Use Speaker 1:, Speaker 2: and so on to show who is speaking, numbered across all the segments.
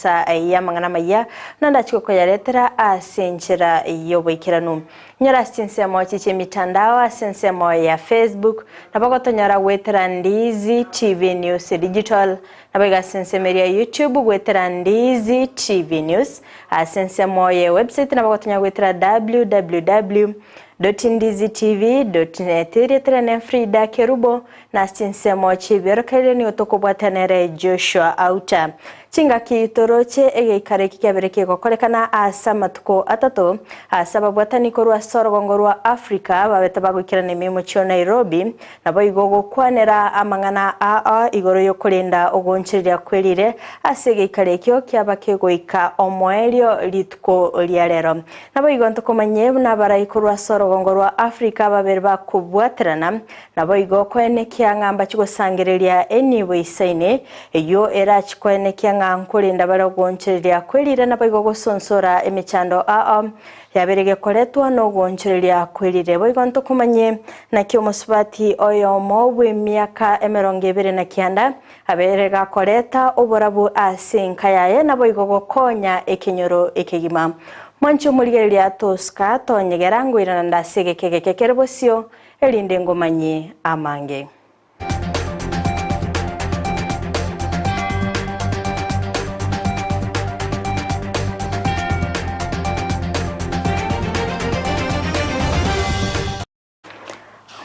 Speaker 1: emesa y'amang'ana amayia, na ndachike koyaretera ase enchera y'oboikeranu. Nyora ase chinsemo echi chi'emitandao ase ensemo ya Facebook, nabo gotonyora goetera Ndiizi TV News Digital, Naboigo ase ensemo eria ya YouTube goetera Ndiizi TV News. Ase ensemo ye website nabo gotonyora goetera www.ndizitv.net. Erieta riane Frida Kerubo, na ase chinsemo chi'ebiorokererio nigo tokobwatana ere Joshua Auta. Chingaki toroche egeikaro eki kiabeire kegokorekana ase amatuko atato ase ababwatani korwa ase orogongo rwa Africa babete bagoikerana emiomochie o Nairobi Naboigo gokwanera amang'ana aa igoro y'okorenda ogoonchoreria kwerire ase egeikaro ekio kiaba kegoika omoerio rituko ria rero. Naboigo ntokomanye buna abarai korwa ase orogongo rwa Afrika babere bakobwaterana, naboigo koenekia ng'a mbachi gosangereria enibo eisaine, eyio erachi koenekia ng'a nkorenda bare ogoonchoreria kwerire naboigo gosonsora emechando aa Yabeire gekoretwa nogoonchoreria kwerire. Boigo ntokomanye naki omosubati oyomo bw'emiaka 29 abeire gakoreta oborabu ase enka yaye naboigo gokonya ekenyoro ekegima. Mwanche omorigereria tosuka tonyegera ngoirana nde ase egeka egeke kere bosio erinde ngomanyie amange.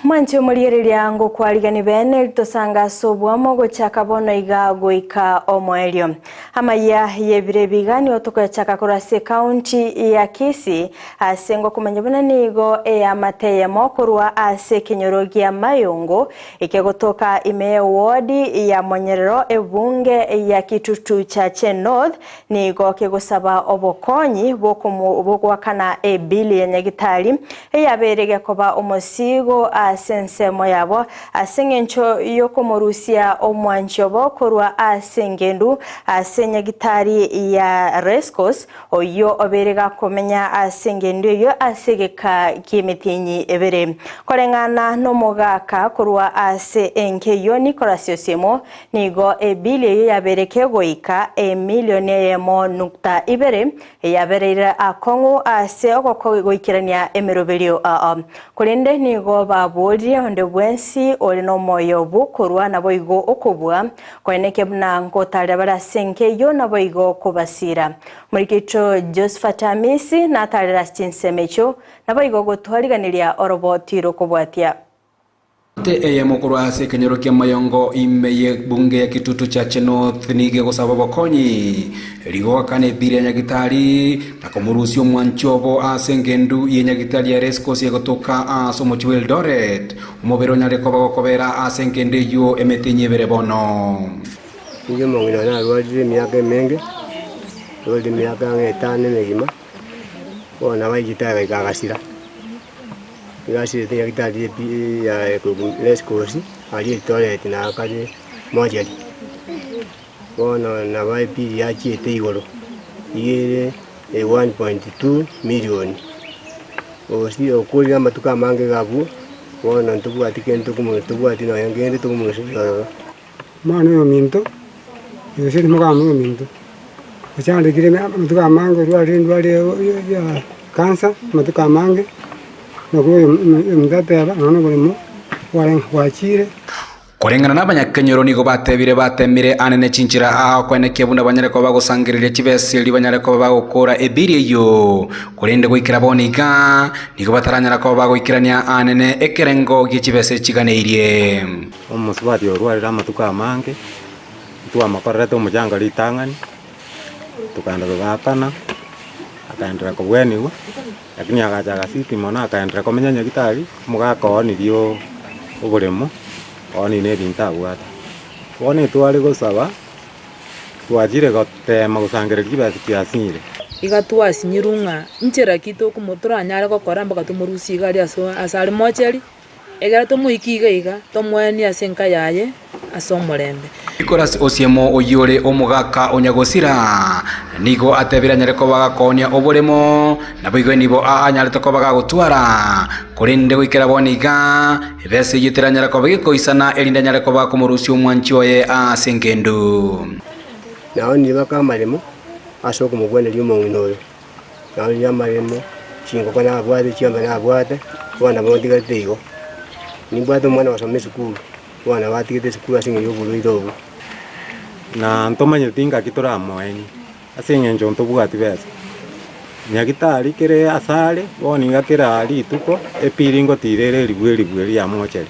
Speaker 1: Mwanche omorigereria ngokwarigani bene ritosanga ase obwamo gochaka bono iga goika omoerio. Amayia y'ebiro ebi iga nigo tokoyachaka korwa ase ekaunti ya Kisii Ase ngokomanya buna nigo eamate eyemo korwa ase ekenyoro gia Mayongo ekegotoka ime y'ewodi ya Monyerero ebunge ya Kitutu Chache North nigo kegosaba obokonyi bw'ogoakana ebili ya nyagitari eyabeire gekoba omosigo ase ensemo yabo ase engencho y'okomorusia omwanchi obo korwa ase engendu ase nyagitari ya Racecourse Oyio obeire gakomenya ase engencho eyio ase egeka ki'emetienyi ebere. Koreng'ana nomogaka korwa ase enka eyio Nicholas Osiemo, nigo ebili eyio yabeire kegoika emilioni eyemo nukta ibere eyabereire akong'u ase ogoikerania emeroberio ao. Korende nigo baboririe onde bwensi ore nomoyo bw'okorua naboigo okobua, Koenekia buna ngotaarera bare ase enka eyio naboigo kobasiira. Omoriki oito Josephat Amisi nataarere ase chinsemo echio, naboigo gotwariganeria oroboti rokobwatia.
Speaker 2: Ate eyemo korwa ase ekenyoro kia Mayongo ime y'ebunge ya Kitutu Chache North nigo egosaba obokonyi rigoakana ebiri ya Nyagitari na komorusia omwanchi obo ase engendu ye Nyagitari ya Racecourse egotoka ase omochie bwa Eldoret. Omobere onyare koba gokobera ase engencho eyio emetienyi ebere bono.
Speaker 3: Inche omong'ina one narwarire emiaka emenge, narwarire emiaka ang'e etano emegima, bono nabo aichete agaika agasira. Nigo asirete nyagetari epi ya race course aria Eldoret nakare mortuary. Bono nabo epili yachiete igoro, iga ere 1.2 million. Gose okorire amatuko amange iga abwo, bono ntobwati kende tokomo tobwati nonya nkende tokomorusia ororo.
Speaker 4: Omwana oyo ominto, gose moka ominto, ochandekire amatuko amange orwarire endwari ya cancer amatuko amange, nabo oyo ominto ateba nonya na oboremo bwarenge bwachire.
Speaker 2: Koreng'ana nabanyakenyoro nigo batebire batemire ane ne chinchera aa koenekia buna banyare koba bagosangereria chibesa erio banyare koba bagokora ebiri eyio. Korende goikera bono iga, nigo bataranyara koba bagoikerania aane ne ekerengo gie chibesa echiganeirie.
Speaker 5: Omosubati orwarire amatuko amange, ntwamokorerete omochango ritang'ani, tokaenda togaakana, akaenderera kobweniwa, lakini agacha agasiti mono akaenderera komenya nyagitari, omogaka oonirie oboremo. Oonie nebinto abwate. Bono etware gosaba, twachire goteema gosangereria chibesa chiasinyire.
Speaker 6: Iga twasinyirwe ng'a nchera ki tokomo toranyare gokora mpaka tomorusie iga aria ase ase are mocheri, ekero tomoikie iga iga, tomoenie ase enka yaye ase omorembe.
Speaker 2: Nicholas Osiemo oyio ore omogaka o Nyagosira nigo atebire anyare koba gakoonia oboremo, naboigo enibo aa anyarete koba gagotwara, korende goikera bono iga ebesa eyio teranyare koba gekoisana erinde anyare koba akomorusia omwanchi oye ase engendu.
Speaker 3: Naonire baka amaremo. ase okomogweneria omong'ina oyo. Naende amaremo, chingoko nabwate, chiombe nabwate, bono nabo ntigarete igo. Nimbwate omwana ogosoma esukuru, bono nabo atigete esukuru ase eng'encho ya oborwaire obwo.
Speaker 5: Na ntomanyeti ngaki toramoenie, ase eng'encho ntobwati besa. Nyagitari kere asare, bono iga kera rituko, epiri ngotira ere eribu eribu eria yamocheria.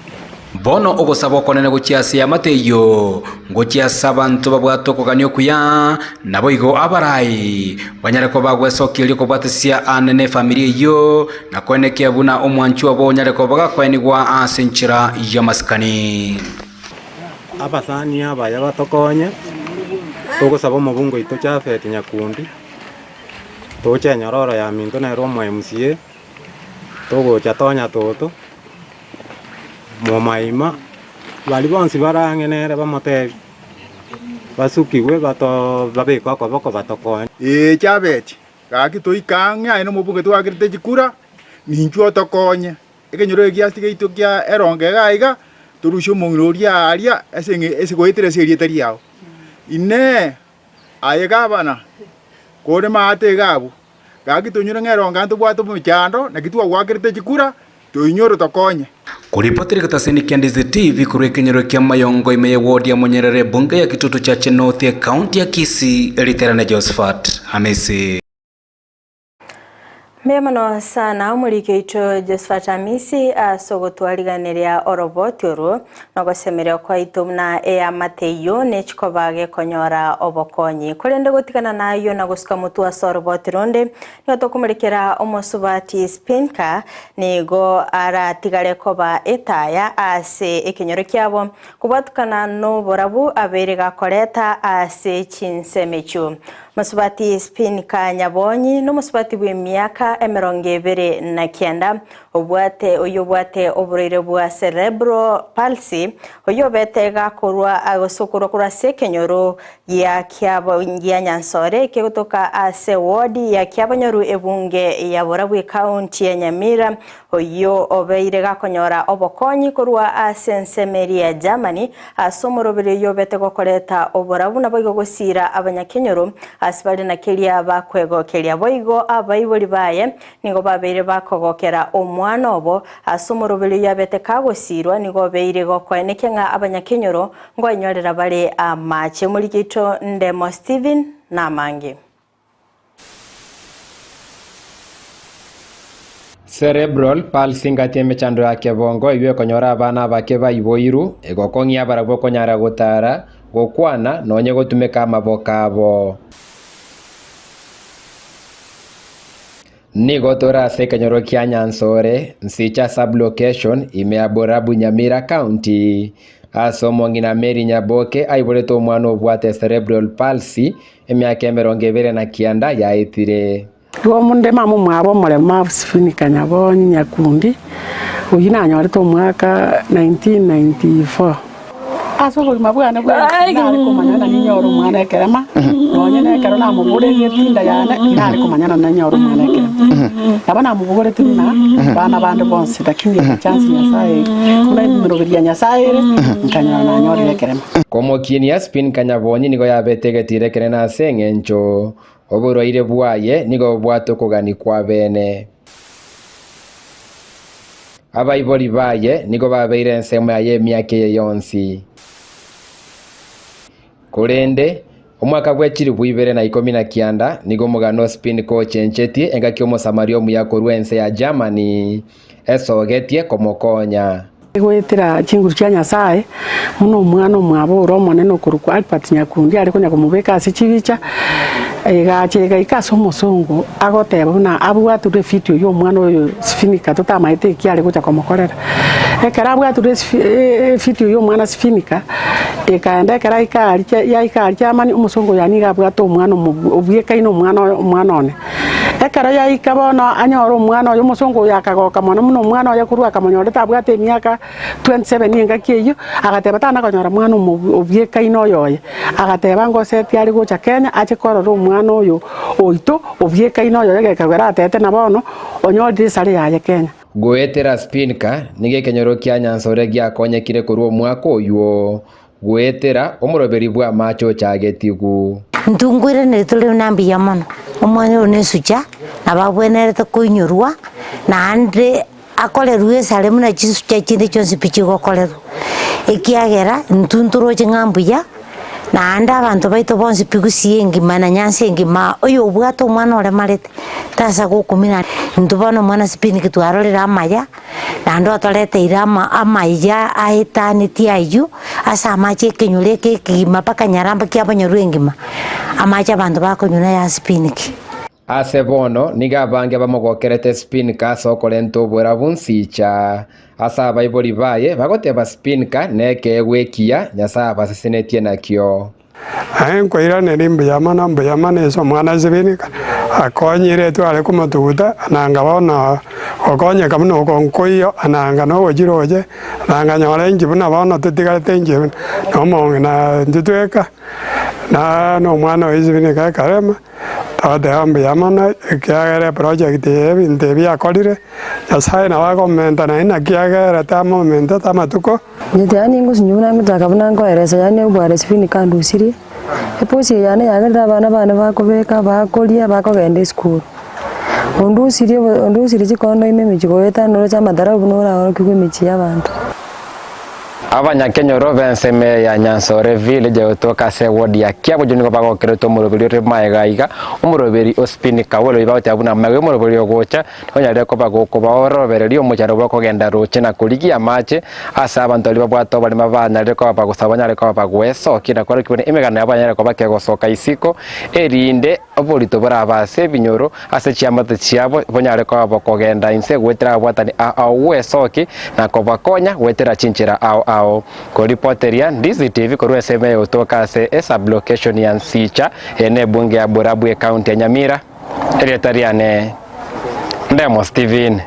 Speaker 2: Bono ogosaba okonene gochia ase eamate eyio, ngochia ase abanto babwate okogania okuya, naboigo abarai banyare koba bagwesokia erio kobwatesia aane nefamiri eyio, na koenekia buna omwanchwa obo onyare koba gakoenigwa ase enchera y'amasikani.
Speaker 5: Abasani abaya batokonye, togosaba omobunge oito Japhet Nyakundi, toche enyororo ya minto nere omo MCA, togocha tonya toto, momaima, baria bonsi bare ang'e nere bamotebie, basukigwe bato babekwe okoboko batokonye.
Speaker 7: Ee Jabeti, gaki toike ang'e aye nomobunge twakerete chikura, ninchwe otokonye. Ekenyoro egiasi giaito kia erongo iga aiga, torusie omong'ina oria aaria ase eng'e ase goetera ase erieta riao. Inee! Aye gavana, kore maate iga abwo, gaki tonyore ng'a erongo ntobwate omochando, naki twagwakerete chikura, toinyore otokonye.
Speaker 2: Koripotera egetaseni kia Ndizi TV korwa ekenyoro kia Mayongo ime ye ward ya Monyerere ebunge ya Kitutu Chache North ekaunti ya Kisii eriterane Josephat Hamisi.
Speaker 1: Mbuya mono sana omoriki oito Josephat Amisi ase ogotwariganeria oroboti orwo na ogosemeria kwaito buna eamate eyio nechikoba gekonyora obokonyi. Korende gotigana nayio na gosuka motwe ase oroboti ronde, nigo tokomorekera omosubati Spinka nigo aratigare koba etaya ase ekenyoro kiabo kobwatukana noborabu abeire gakoreta ase chinsemo echio. Mosubati Spinka Nyabonyi nomosubati bw'emiaka emerongo ebere na kianda, obwate oyobwate oborwaire bwa cerebral palsy, oyio obete gakorwa gose okorwa korwa ase ekenyoro gia kiabo gia Nyansore kegotoka ase ward ya Kiabonyoru ebunge ya Borabu ekaunti ya Nyamira, oyio obeire gakonyora obokonyi korwa ase ensemo eria ya Germany Ase omoroberi oyio obete gokoreta oborabu naboigo gosiira abanyakenyoro ase bare na keria bakwegokeria. Boigo abaibori baye nigo babeire bakogokera omwana obo. Ase omoroberi oyio abete kagosiirwa nigo obeire gokoenekia ng'a abanyakenyoro nkoenyorera bare amache. Omoriki oito Ndemo Stephen namange.
Speaker 8: Cerebral palsy ngati emechando ya kebongo eyio ekonyora abana abake baiboirwe, egokong'ia barabwo konyara gotara, gokwana, nonye gotumeka amaboko abo. Nigo tore ase ekenyoro kia Nyansore, Nsicha sub-location, ime ya Borabu Nyamira County, ase omong'ina Mary Nyaboke aiborete omwana obwate cerebral palsy Emiaka emerongo ebere na kianda yaetire.
Speaker 9: Igo omonde mama omwabo omoremo Sifinika Nyabonyi Nyakundi, oyio nanyorete omwaka 1994. Ase obogima bwane bwensi nare komanya ng'a ninyore omwana ekerema, nonye nekero namobogoretie etinda yane, nare komanya ng'a ninyore omwana ekerema. Nabo namobogoretie buna abana bande bonsi, lakini echance Nyasaye buna emeroberi ya Nyasaye ere, nkanyora nanyorire ekerema.
Speaker 8: Komokinia Spinka Nyabonyi nigo yabete egetiro ekenene ase engencho oborwaire bwaye nigo bobwate okogania kw'abeene. Abaibori baye nigo babeire ensemo yaye emiaka eye yonsi. Korende, omwaka bwe chilifu ibere na ikomi na kianda nigo omogano o Spinka ochenchetie engaki Omosamaria omuya korwa ense ya Germany esogetie komokonya.
Speaker 9: Goetera chinguru chia Nyasae, buna omwana omwabo ore omonene okorokwa Albert Nyakundi are konya komobeka ase chibicha, egacha egaika ase omosongo agoteba buna abwaterwe evideo ya omwana oyo Sifinika totamaete eki are gocha komokorera. Ekero abwaterwe esifi evideo ya omwana Sifinika, ekaenda ekero aika aria yaika aria Germany, omosongo oyo nigo abwate omwana omo obwekaine omwana oyo omwana one. Ekero yaika bono anyore omwana oye, omosongo oyo akagoka mono buna omwana oye korwa akamonyorete abwate emiaka 27 engaki eyio, agateba tana konyora mwana omo obiekaine oyo oye. Agateba ngoseti are gocha Kenya ache korora omwana oyo oito obiekaine oyo oye gekagera atete na bono onyorire esare yaye Kenya.
Speaker 8: Goetera Spinka nigo ekenyoro kia Nyansore giakonyekire korwa omwaka oywo goetera omoroberi bw'amache ochagetigwe.
Speaker 10: Intwe nkoiraneria tore buna mbuya mono, omwana oyo na esucha, nabo abwenerete koinyorwa, naende akorerwe esare buna chisucha chinde chionsi pi chigokorerwa, ekiagera intwe ntoroche ng'a mbuya, naende abanto baito bonsi pi gusii engima na nyansi engima, oyo obwate omwana oremarete, tasa gokumina intwe bono omwana sipiniki twarorire amaya. Naende otoreteire ama amaiga aetanetie ayio, ase amache ekenyoro eke ekegima mpaka nyaramba kiabonyorwa engima, amache abanto bakonywa naya spiniki.
Speaker 8: Ase bono nigo abange bamogokerete Spinka ase okorenta oborabu nsicha ase abaibori baye, bagoteba Spinka nekeegwa ekiya Nyasae abasesenetie nakio.
Speaker 4: Aye nkoiraneria mbuya mono, mbuya mono ase omwana Sibinika, akonyire tware komotuguta, nanga bono gokonyeka buna oko nkoiyo, nanga nogochia roche, nanga nyore inche buna bono totigarete inche na omong'ina intwe tweka, na omwana oye Sibinika ekarema. Togoteba mbuya mono, ekiagera eproject eye ebinto ebi akorire, Nyasaye nabo akomenta naende naki agerete amomentete amatuko.
Speaker 11: Inche yaani ngosinywa buna ngochaka buna nkoeresa yaani obware sifinika andusirie, eposi eye yane yagerire abana bane bakobeka, bakoria, bakogenda esukuru. Ondusirie obo ondusirie chikondo ime emechie goeta noroche amatarau buna oraorokigwe emechie ya abanto.
Speaker 8: Abanyakenyoro b'ensemo eye ya Nyansore Village egotoka ase eward ya Kiabojo nigo bagokeretwe omoroberi ore magega iga, omoroberi o Spini Kawelo bagoteba buna magega y'omoroberi ogocha onyarire koba gokobaorobereria omochando bw'okogenda roche na korigia amache ase abanto baria babwate oborema banyarire koba bagosaba banyare koba bagwesokia na korokia buna emegano yabo yanyare koba kegosoka isiko erinde oborito borabe ase ebinyoro ase chiamate chiabo bonyare koba bokogenda inse goetera ababwatani ao ao gwesoki na kobakonya goetera chinchera ao ao. Koripoteria Ndizi TV korwa ensemo eye gotoka ase esublocation ya Nsicha eye nebunge ya Borabu ecounty ya Nyamira. Erieta riane Ndemo Stephen.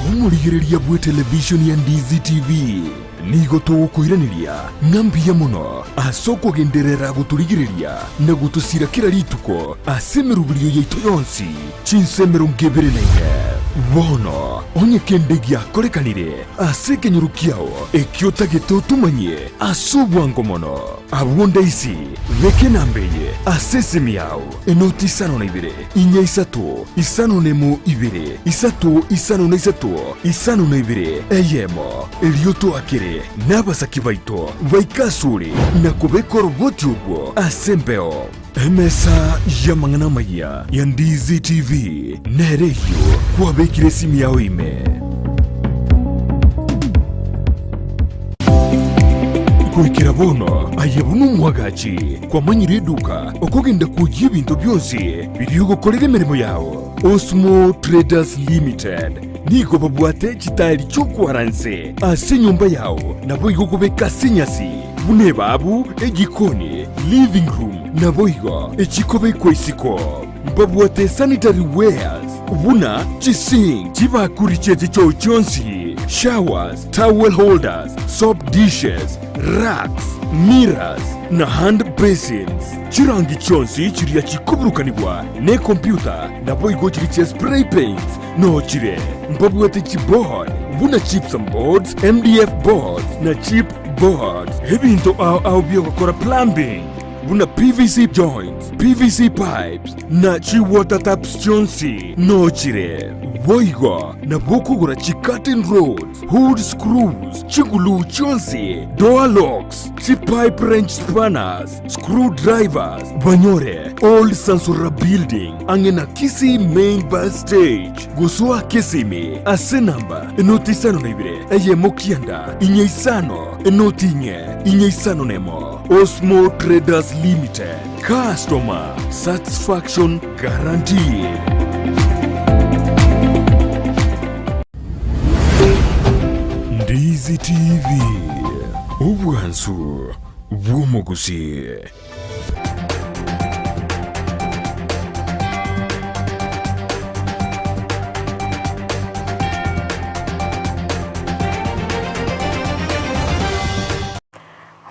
Speaker 12: Omorigereria bw'etelevishoni ya Ndizi TV nigo togokoiraneria ng'a mbuya mono ase okogenderera gotorigereria na gotosira kera rituko ase emeroberio yaito yonsi chinsa 24. Bono onye kende giakorekanire ase ekenyoro kiao ekio otagete otomanyie ase obwango mono, abwo ndaisi, beka enamba eye ase esimi yao, enoti isano na ibere, inya isato, isano nemo ibere, isato isano na isato, isano na ibere, eyemo, erio toakere nabasaki baito baike asore na kobeka oroboti orwo ase embeo. Emesa y'amang'ana amayia ya Ndizi TV nere eyio kwabekire esimi yao ime. Goikera bono aye buna omwagachi kwamanyire eduka okogenda kwoyia ebinto bionsi biria ogokorera emeremo yao. Osmo Traders Limited nigo babwate chitaeri chi'okwara nse ase enyomba yao naboigo kobeka ase enyasi buna ebabu, ejikoni, living room naboigo echikobekwa isiko. Mbabwate sanitary wares buna chisink, chibakuri chie chichoo chionsi, showers, towel holders, soap dishes, racks, mirrors na hand basins. Chirangi chionsi chiria chikoburukanigwa nekompyuta naboigo chiria chia spray paints noo chire. Mbabwate chiboard buna gypsum boards, MDF boards na chip boards. Ebinto ao ao biogokora plumbing buna PVC joints, PVC pipes na chi water taps chionsi noo chire. Boigo nabo okogora chi curtain rods, hood screws, chiguluu chionsi, door locks, chi pipe wrench spanners, screw drivers, banyore Old Sansora Building ang'e na Kisii Main Bus Stage. Gosoa Kisimi ase namba enoti isano na ibere eyemo kianda inye isano enoti inye inye isano nemo. Osmo Traders Limited, Customer Satisfaction Guaranteed. Ndizi TV, obwansu bw'omogusii.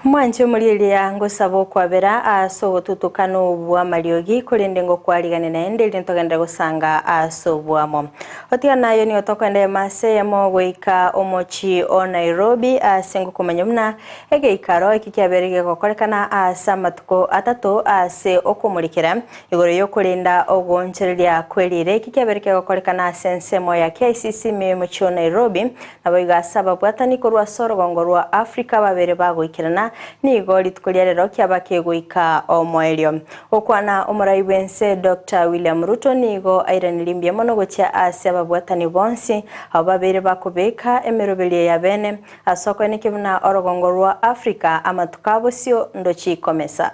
Speaker 1: Mwanche omorieria ngosaba okwabera ase ogotutukana obw'amariogi, korende ngokwarigania naende erio ntogenderere gosanga ase obwamo. Otigana naye nigo tokoenda emasa eyemo goika omochie o Nairobi ase ngokomanya buna egeikaro eki kiabeire gegokorekana ase amatuko atato ase okomorikera igoro y'okorenda ogoonchoreria kw'eriira eki kiabeire kegokorekana ase ensemo ya KICC ime y'omochie o Nairobi Naboigo ase ababwatani korwa ase orogongo rwa Afrika babere bagoikerana, nigo rituko ria rero kiaba kegoika omoerio. Gokwana omorai bw'ense Doctor William Ruto nigo airanerie mbuya mono gochia ase ababwatani bonsi abwo babeire bakobeka emeroberio ya bene ase okoenekia buna orogongo rwa Afrika amatuko a bosio ndochi komesa.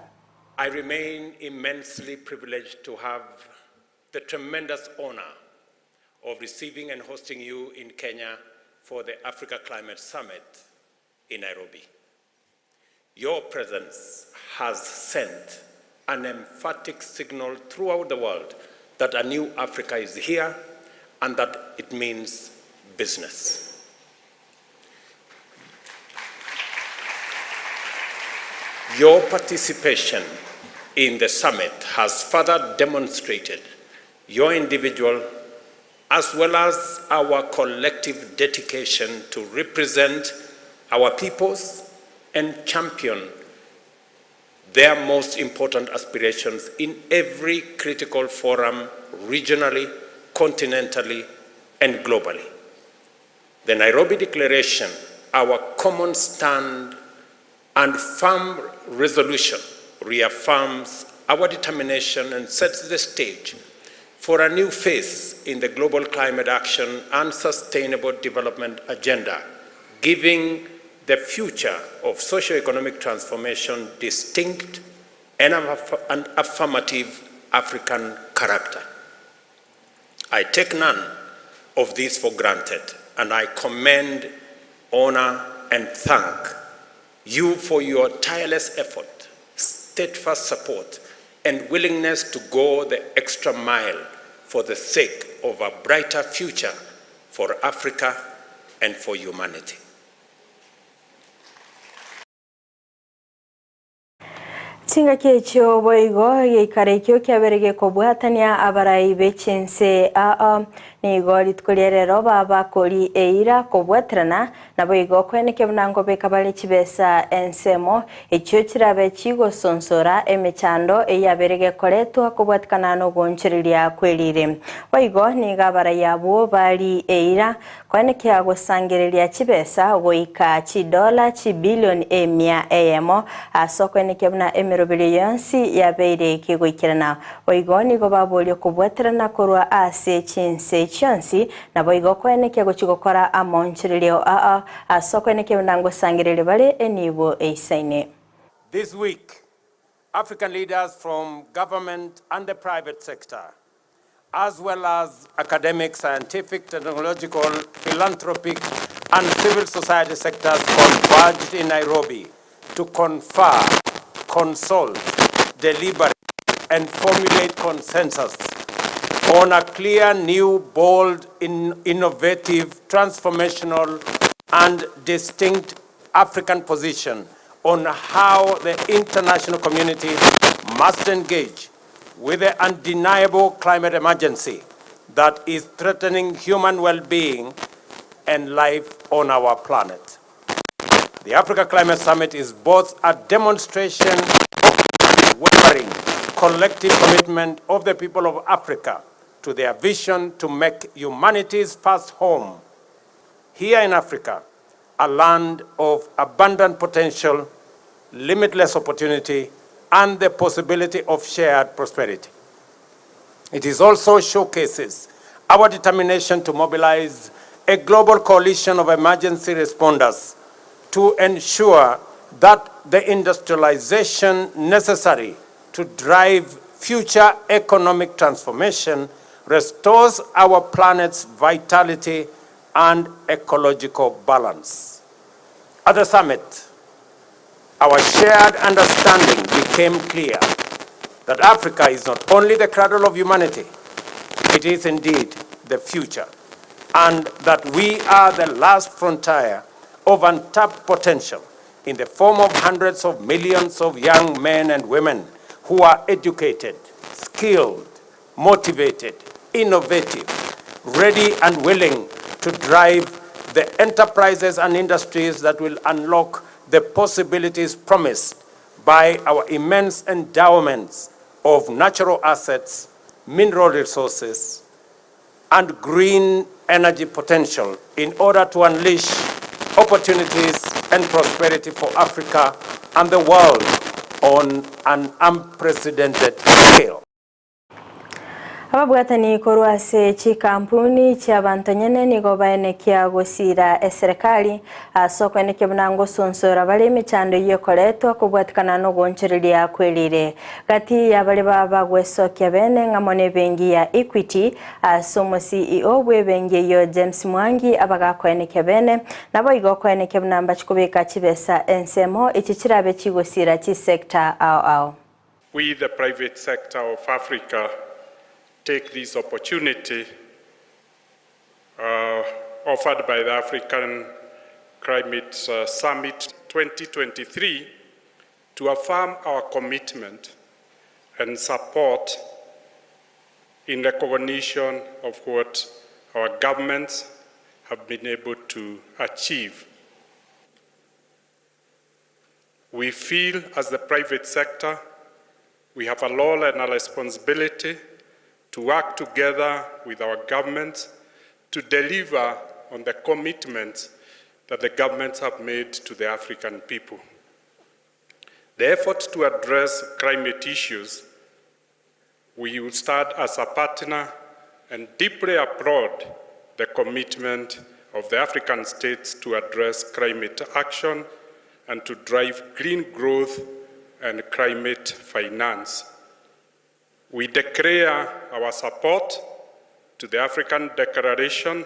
Speaker 13: I remain immensely privileged to have the tremendous honor of receiving and hosting you in Kenya for the Africa Climate Summit in Nairobi. Your presence has sent an emphatic signal throughout the world that a new Africa is here and that it means business. Your participation in the summit has further demonstrated your individual as well as our collective dedication to represent our peoples and champion their most important aspirations in every critical forum regionally, continentally, and globally. The Nairobi Declaration, our common stand and firm resolution reaffirms our determination and sets the stage for a new phase in the global climate action and sustainable development agenda, giving the future of socio-economic transformation distinct and affirmative African character. I take none of this for granted, and I commend, honor, and thank you for your tireless effort, steadfast support, and willingness to go the extra mile for the sake of a brighter future for Africa and for humanity.
Speaker 1: Chingaki echio boigo egeikaro ekio kiabeire gekobwatania abarai be chinse aa. Nigo rituko ria rero babakori eira kobwaterana, naboigo koenekia buna nkobeka bare chibesa ensemo echio chirabe chigosonsora emechando eyabeire gekoretwa kobwatikana nogoonchoreria kw'eriri. Boigo nigo abarai abwo bari eira Koenekia gosangereria chibesa goika chidola chibilioni emia eyemo ase okoenekia buna emeroberio yonsi yabeire kegoikerana. Boigo nigo baboria okobwaterana korwa ase chinse chionsi, naboigo koenekia gochia gokora amaonchorerio aa ase okoenekia buna ngosangereria bare enibo eisaine.
Speaker 13: This week, African leaders from government and the private sector as well as academic, scientific, technological, philanthropic, and civil society sectors converged in Nairobi to confer, consult, deliberate, and formulate consensus on a clear, new, bold, in, innovative, transformational, and distinct African position on how the international community must engage with the undeniable climate emergency that is threatening human well-being and life on our planet. The Africa Climate Summit is both a demonstration of wavering collective commitment of the people of Africa to their vision to make humanity's first home here in Africa a land of abundant potential, limitless opportunity, and the possibility of shared prosperity. It is also showcases our determination to mobilize a global coalition of emergency responders to ensure that the industrialization necessary to drive future economic transformation restores our planet's vitality and ecological balance. At the summit, our shared understanding became clear that Africa is not only the cradle of humanity, it is indeed the future, and that we are the last frontier of untapped potential in the form of hundreds of millions of young men and women who are educated, skilled, motivated, innovative, ready and willing to drive the enterprises and industries that will unlock the possibilities promised by our immense endowments of natural assets, mineral resources, and green energy potential in order to unleash opportunities and prosperity for Africa and the world on an unprecedented scale.
Speaker 1: Ababwatani korwa ase chikampuni chi'abanto nyene nigo baenekia gosiira eserekari ase okoenekia buna ngosonsora bare emechando eyio ekoretwa kobwatikana nogoonchoreria kwerire gati y'abaria baba gwesokia bene ng'amo nebengi ya Equity ase omo CEO bw'ebengi eyio James Mwangi abagakoenekia bene naboigo okoenekia buna mbachi kobeka chibesa ensemo echi chirabe chigosiira chisector ao ao.
Speaker 14: We the private sector of Africa take this opportunity uh, offered by the African Climate uh, Summit 2023 to affirm our commitment and support in recognition of what our governments have been able to achieve. We feel as the private sector we have a role and a responsibility to work together with our governments to deliver on the commitments that the governments have made to the African people. The effort to address climate issues, we will start as a partner and deeply applaud the commitment of the African states to address climate action and to drive green growth and climate finance. We declare our support to the African Declaration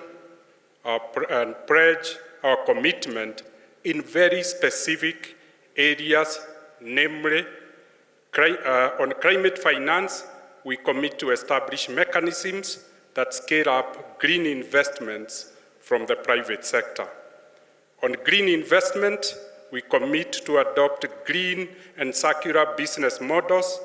Speaker 14: and pledge our commitment in very specific areas, namely on climate finance, we commit to establish mechanisms that scale up green investments from the private sector. On green investment, we commit to adopt green and circular business models,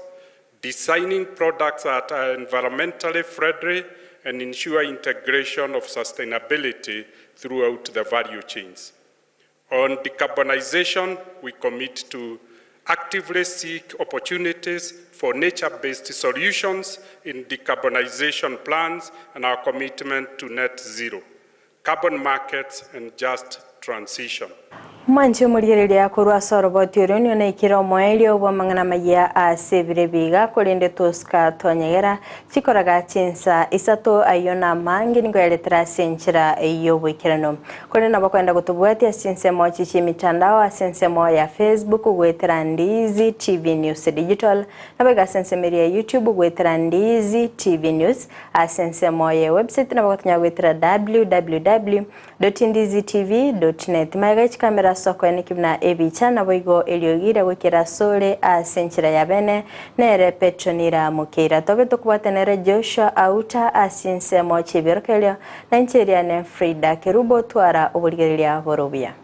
Speaker 14: designing products that are environmentally friendly and ensure integration of sustainability throughout the value chains. On decarbonization, we commit to actively seek opportunities for nature-based solutions in decarbonization plans and our commitment to net zero, carbon markets and just transition.
Speaker 1: Mwanche omorigereria korwa ase oroboti oria nigo naikire omoerio bw'amang'ana amayia ase ebire biga korende tosika twanyegera chikoraga chinsa isato ayio na amange nigo yaretera ase enchera y'oboikeranu. Korende nabo okoenda gotobwatia ase chinsemo echi chi'emitandao ase ensemo ya Facebook goetera Ndiizi TV News Digital nabo iga ase ensemo eria ya YouTube goetera Ndiizi TV News ase ensemo ye website nabo gotonyara goetera www. Ndizitv. Net. Magega ye chikamera ase okoeneki buna ebicha, naboigo eriogi riagoikera asore ase enchera ya bene, nere Petronila Mokeira. Tobe tokobwate nere Joshua Auta ase chinsemo chi'ebiorokererio, na inche eriane Frida Kerubo, twara oborigereria bore obuya.